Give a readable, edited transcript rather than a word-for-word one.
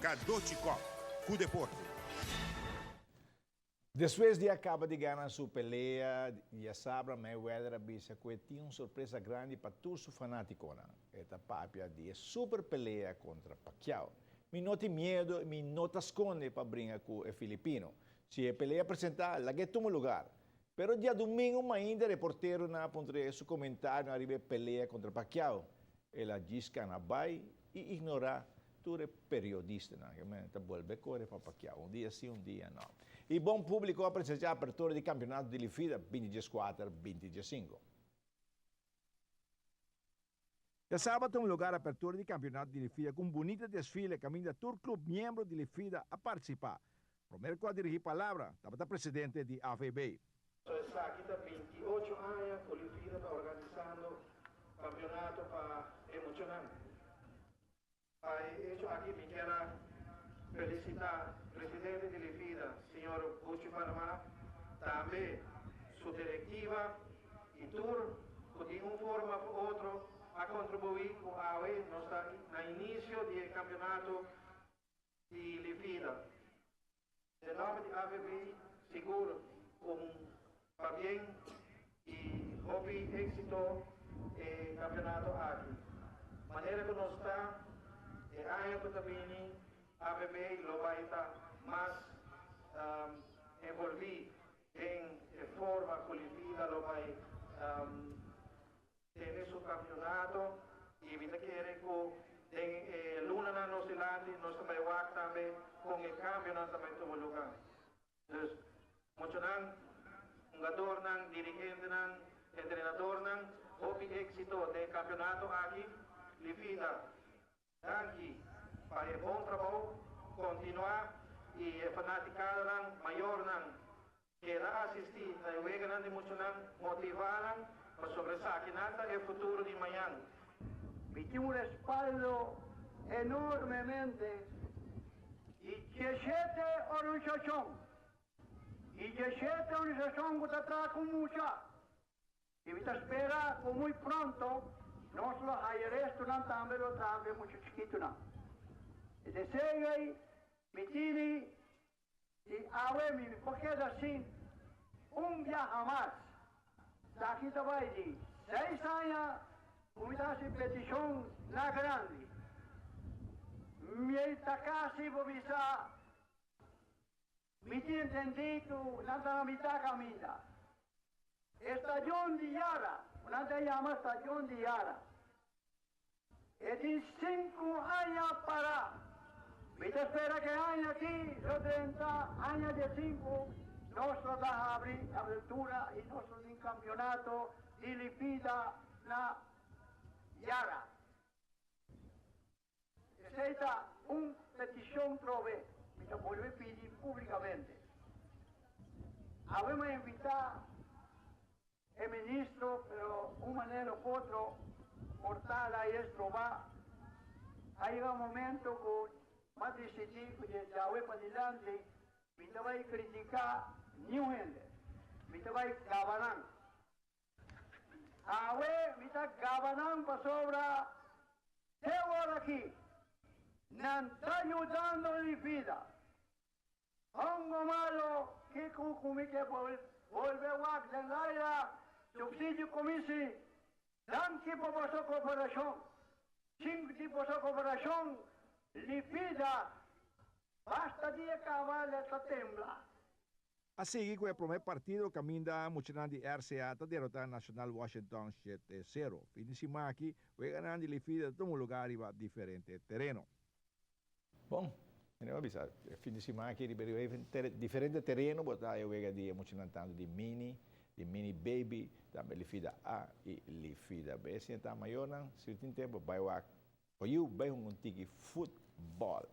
Cadochi Kock cu deporte. Despues di a caba di gana su pelea diasabra Mayweather a bisa cu e tin un sorpresa grandi pa tur su fanaticonan. E ta papia di e super pelea contra Pacquiao. Mi no tin miedo y mi no ta sconde pa bringa cu e Filipino. Si e pelea presenta, lag'e tuma lugar. Pero diadomingo mainta reporteronan a puntr'e su comentarionan ariba e pelea contra Pacquiao. El a djis cana bay y ignora tur e periodistanan. Ke men ta bolbe kore pa Pacquiao. Un dia si, un dia no. Y bon publico a presencia apertura di campeonato di Lifida binti dieskuater, binti diesinko. Djasabra ta un lugar apertura di campeonato di Lifida cu un bunita desfile caminda tur club miembro di Lifida a participa. Promer cu a dirigi palabra tabata presidente di AVB. So esaki ta 28 aña cu Lifida ta organisando campeonato pa e muchanan. Pa e hecho aki mi kier a felicita presidente di Lifida, señor Buchi Panama, tambe su directiva y tur cu di un forma of otro a contribui cu awe nos ta na inicio di e campeonato di Lifida. Den nomber di AVB sigur un pabien y hopi exito e campeonato aki. Manera cu nos ta e aña cu ta bini AVB lo bay ta mas envolvi den e forma cu Lifida lo bay Tene su campeonato y mi ta kere cu den e lunanan nos dilanti nos ta bay wak tambe con e cambionan ta bay tuma lugar. Dus muchanan, hungadornan, dirigentenan, entrenadornan, hopi exito den e campeonato aki. Lifida, danki pa e bon trabou, continua y e fanaticadanan, mayornan, Keda asistí na e weganan di muchanan, motivá nan pasobra esakinan ta e futuro di mañan. Mi tin un respaldo enormemente di diesshete organisashon i diesshete organisashon ku ta traha ku mucha i mi ta spera ku muy pronto nos lo haya restonan tambe lo traha ku e mucha chikitunan. E deseo ei mi tini I awe mi por keda sin un biaha mas. Esaki ta bai di seis aña ku mi ta hasi petishon na grandi. Mi ta kasi por bisa mi tin entendí ku nan ta na mitá kaminda. E stadion di Yara, ku nan ta yama stadion di Yara, E tin sinku aña pará. Mi ta spera ku e aña aki lo drenta aña diesinku, nos lo ta habri abertura i nos lo tin kampionato di Lifida na Yara. Esei ta un petishon trobe mi ta bolbe pidi públikamente. Awe mi a invitá E ministro, pero un manera of otro por ta la y estroba. A yega un momento cu m'a dicidi cu di djawe padilanti mi ta bay critica niun hende, mi ta bay gaba nan. Awe mi ta gaba nan pasobra te ora aki nan ta yudando mi vida. Hongo malo kiko ku mi ke bolbe wak den laira Subsidio Commissie danki pa boso koperashon Sin di boso koperashon Lifida basta dia kaba le ta tembla. A sigui ku e promé partido kaminda muchanan di RCA ta derotá Nacional Washington shete sero. Fin di siman aki weganan di Lifida ta tuma lugá riba diferente tereno. Bon, mi a bisa, e fin di siman aki riba riba diferente tereno bo ta e wega di e muchanan tantu di mini, di mini baby, tambe Lifida A i Lifida B. Esei ta mayornan, si tin tempu bai wak pa yu bai hunga un tiki futbòl.